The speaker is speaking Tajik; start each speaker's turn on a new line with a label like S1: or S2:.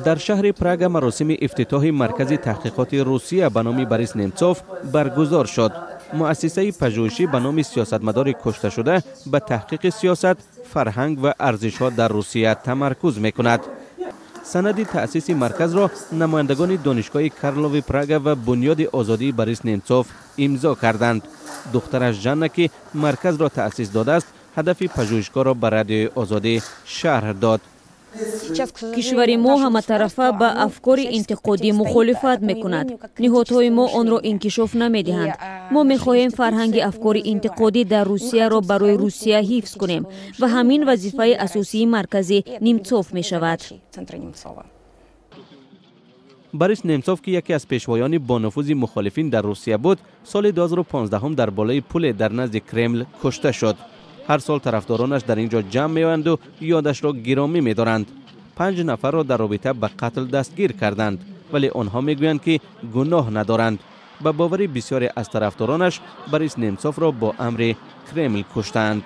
S1: Дар шаҳри Прага маросими ифтитоҳи маркази таҳқиқоти Русия ба номи Борис Немцов баргузор шуд. Муассисаи пажӯҳишӣ ба номи сиёсатмадори кушташуда ба таҳқиқи сиёсат, фарҳанг ва арзишҳо дар Русия тамаркуз мекунад. Санади таъсиси марказро намояндагони Донишгоҳи Карлови Прага ва Бунёди озодии Борис Немцов имзо карданд. Духтараш Жанна, ки марказро таъсис додааст, ҳадафи пажӯҳишгоҳро ба Радиои Озодӣ шарҳ дод.
S2: Кишвари мо ҳаматарафа ба афкори интиқодӣ мухолифат мекунад. Ниҳодҳои мо онро инкишоф намедиҳанд. Мо мехоҳем фарҳанги афкори интиқодӣ дар Русияро барои Русия ҳифз кунем ва ҳамин вазифаи асосии маркази Немцов мешавад.
S1: Борис Немцов, ки яке аз пешвоёни бонуфузи мухолифин дар Русия буд, соли 2015 дар болои пуле дар назди Кремл кушта шуд. Ҳар сол тарафдоронаш дар ин ҷо ҷамъ меоянду ёдашро гиромӣ медоранд. Панҷ нафарро дар робита ба қатл дастгир карданд, вале онҳо мегӯянд, ки гуноҳ надоранд. Ба бовари бисёре аз тарафдоронаш, Борис Немцовро бо амри Кремл куштаанд.